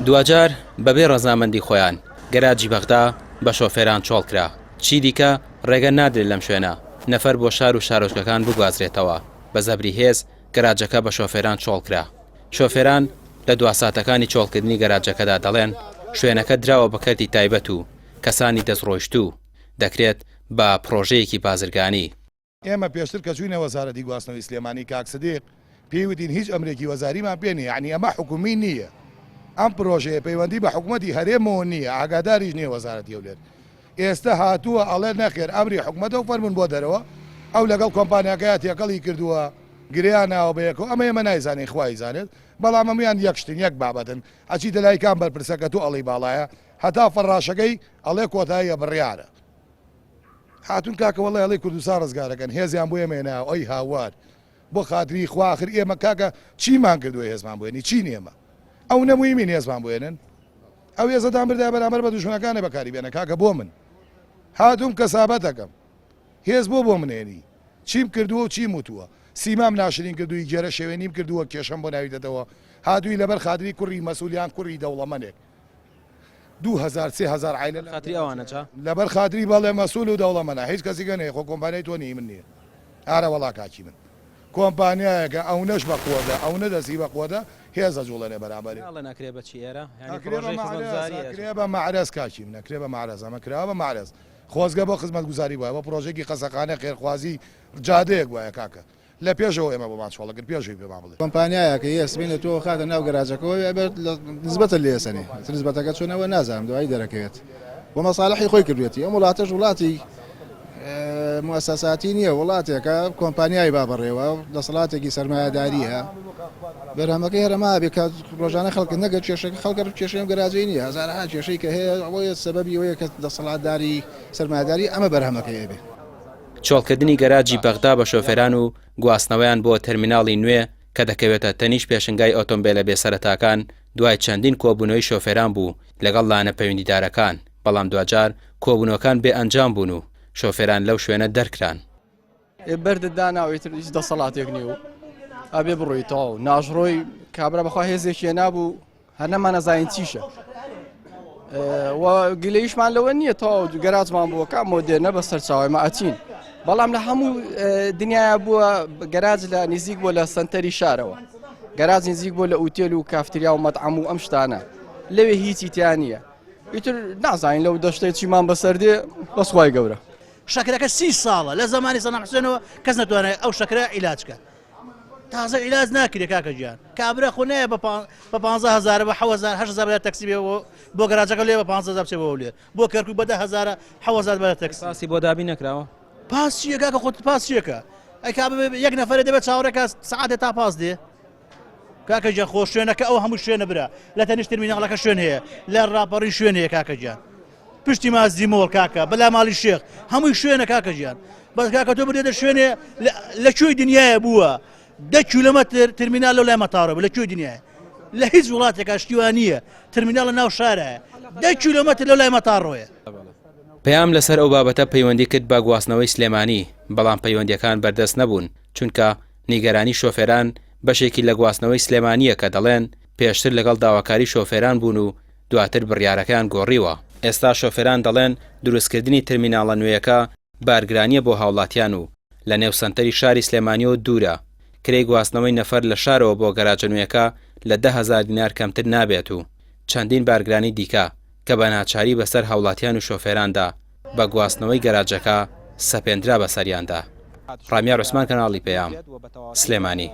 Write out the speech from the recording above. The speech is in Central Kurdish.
دواجار بەبێ ڕەزامەندی خۆیان گەراجی بەغدا بە شۆفێران چۆڵکرا، چیدیکە ڕێگە نادرێت لەم شوێنە نەفەر بۆ شار و شارۆچکەکان بگوازرێتەوە، بە زەبری هێز گەراجەکە بە شۆفێران چۆڵکرا. شۆفێران لە دواساتەکانی چۆڵکردنی گەراجەکەدا دەڵێن، شوێنەکە دراوە بە کەرتی تایبەت و کەسانی دەستڕۆیشتوو، دەکرێت بە پڕۆژەیەکی بازرگانی. ئێمە پێشتر کە چووینە وەزارەتی گواستنەوەی سلێمانی کاک سدیق پێی وتین هیچ ئەمرێکی وەزاریمان پێ نییە یەعنی ئەمە حکومی نییە ئەم پرۆژەیە پەیوەندی بە حکومەتی هەرێمەوە نییە ئاگاداریش نییە وەزارەتی هەولێر ئێستا هاتووە ئەڵێ نەخێر ئەمری حکومەتە و فەرموون بۆ دەرەوە ئەو لەگەڵ کۆمپانیاکەیا تێکەڵی کردووە گرێیان ناوە بەیەکەوە ئەمە ئێمە نایزانین خوا ئەیزانێت بەڵام هەموویان یەک شتن یەک بابەتن ئەچیتە لای کام بەرپرسە کە تۆ ئەڵێی باڵایە هەتا فەڕاشەکەی ئەڵێ کۆتاییە بڕیارە هاتوون کاکە وەڵای ئەڵێی کوردستان ڕزگارەکەن هێزیان بۆ ئێمە هێناوە ئەی هاوار بۆ خاتری خوا ئاخر ئێمە کاکە چیمان کردووە هێزمان بۆ هێنی چین ئێمە ئەو نەمویمین هێزمان بۆ هێنن ئەو هێزەتان بردای بەرامبەر بە دوژمنەکانە بەکاری بێنە کاکە بۆ من هاتووم کەسابەتەکەم هێز بۆ بۆ من هێنی چیم کردووە و چیم وتووە سیمام ناشرین کردووی گێرە شێوێنیم کردووە کێشەم بۆ ناویتەتەوە هاتووی لەبەر خاتری کوڕی مەسولیان کوڕی دەوڵەمەنێک 2000 3000 عیلە لە خاتری ئەوانە جا لەبەر خاتری بەڵێ مەسول و دەوڵەمەنە هیچ کەسیگە نەیە خۆ کۆمپانیای تۆ نیە من نیە ئارە وەڵا کاکی من کۆمپانیایەکە ئەونەش بە قوەتە ئەونە دەستی بە قوەتە هێز ئەجوڵێنێ بەرامبەری. ناڵێن ئەکرێ بە چی ئێرە یانی ئەکرێ بە پڕۆژەی مەعرەز خزمەتگوزاریە ئەکرێ بە مەعرەز کاکی من ئەکرێ بە مەعرەز ئەمە کراوە بە مەعرەز خۆزگە بۆ خزمەتگوزاری بوایە بۆ پڕۆژەیەکی خەسەخانە خێرخوازی جادەیەک بوایە کاکە لە پێشەوە ئێمە بۆمان چۆڵە کرد پێش ئەوی پێمان بڵێ. کۆمپانیایەکە یە سبەینێ تۆ خاتە ناو گەراجەکەوە ئەبێت لە نسبەتە لێ سەنێ نسبەتەکە چۆنەوە نازانم دوایی دەرەکەوێت بۆ مەساڵحی خۆی کردوێتی ئەم وڵاتەش وڵاتی موسەساتی نییە وڵاتێکە کۆمپانیای با بەڕێوە دەسەڵاتێکی سەرمایەداریە بەرهەمەکەی هەرەما بێ کە ڕۆژانە خەڵک نەگە کێشەکە خەڵکە کێشەی ئەم گەراجەی نییە هەزارەها کێشەی کە هەیە ئەوەیە سەبەبی ئەوەیە کە دەسەڵاتداری سەرمایەداری ئەمە بەرهەمەکەی ئەبێ. چۆڵکردنی گەراجی بەغدا بە شۆفێران و گواستنەوەیان بۆ تەرمیناڵی نوێ کە دەکەوێتە تەنیشت پێشنگای ئۆتۆمبێلە بێسەرەتاکان دوای چەندین کۆبوونەوەی شۆفێران بوو لەگەڵ لایەنە پەیوەندیدارەکان، بەڵام دواجار کۆبوونەوەکان بێ ئەنجام بوون و شۆفێران لەو شوێنە دەرکران. ئێ بەردت داناوە ئیتر هیچ دەسەڵاتێک نیە و ئەبێ بڕۆی تەواو ناژڕۆی کابرا بەخوا هێزێکی نابوو هەر نەمانەزانین چیشە و گلەیشمان لەوە نییە تەواو گەراجمان بووە کا مۆدێرنە بە سەرچاوی مە ئەچین بەڵام لە هەموو دنیاە بووە گەراج لە نزیک بووە لە سنتەری شارەوە گەراج نزیک بووە لە ئوتێل و کافتریا و مەتعەم و ئەم شتانە لەوێ هیچی تیا نییە ئیتر نازانین لەو دەشتەی چیمان بەسەر دێ بەس خوای گەورە. شەکرەکە سی ساڵە لە زەمانی سەدام حوسێنەوە کەس نەتوانێت ئەو شەکرە عیلاج کە تازە عیلاج ناکرێ کاکە گیان کابرا خۆ نایە بە بە 15 هەزارە بە 7000 8000 بە تەکسی بێ بۆ بۆ گەراجەکە لێ بە 15000 بچێ بۆ هەولێر بۆ کەرکوک بە 10000 7000 بە تەکسی پاسی بۆ دابین نەکراوە پاس چییە کاکە خۆت پاس چیەکە ئەی کا یەک نەفەرێ دەبێت چاوەڕێکە سەعاتێ تا پاس دێ کاکە گیان خۆ شوێنەکە ئەو هەموو شوێنە برا لە تەنیشت ترمیناڵەکە شوێن هەیە لە ڕاپەڕین شوێن هەیە کاکە گیان پشتی مازدی مۆڵ کاکە بەلا ماڵی شێخ هەمووی شوێنە کاکە گیان بەس کاکە تۆ بدێتە شوێنێ لە کوێی دنیاە بووە دە کیلۆمەتر ترمینال لەو لای مەتارە بوو لە کوێی دنیاە لە هیچ وڵاتێکا شتی وا نییە ترمینال لە ناو شارە دە کیلۆمەتر لەو لای مەتاڕۆیە. پەیام لەسەر ئەو بابەتە پەیوەندی کرد بە گواستنەوەی سلێمانی، بەڵام پەیوەندییەکان بەردەست نەبوون، چونکە نیگەرانی شۆفێران بەشێکی لە گواستنەوەی سلێمانییە کە دەڵێن پێشتر لەگەڵ داواکاری شۆفێران بوون و دواتر بڕیارەکەیان گۆڕیوە. ئێستا شۆفێران دەڵێن دروستکردنی ترمیناڵە نوێیەکە بارگرانییە بۆ هاوڵاتیان و لە نێو سەنتەری شاری سلێمانییەوە دوورە، کرێی گواستنەوەی نەفەر لە شارەوە بۆ گەراجە نوێیەکە لە 10,000 دینار کەمتر نابێت و چەندین بارگرانی دیکە کە بە ناچاری بەسەر هاوڵاتیان و شۆفێراندا بە گواستنەوەی گەراجەکە سەپێندرا بەسەریاندا. ڕامیار عوسمان کەناڵی پەیام، سلێمانی.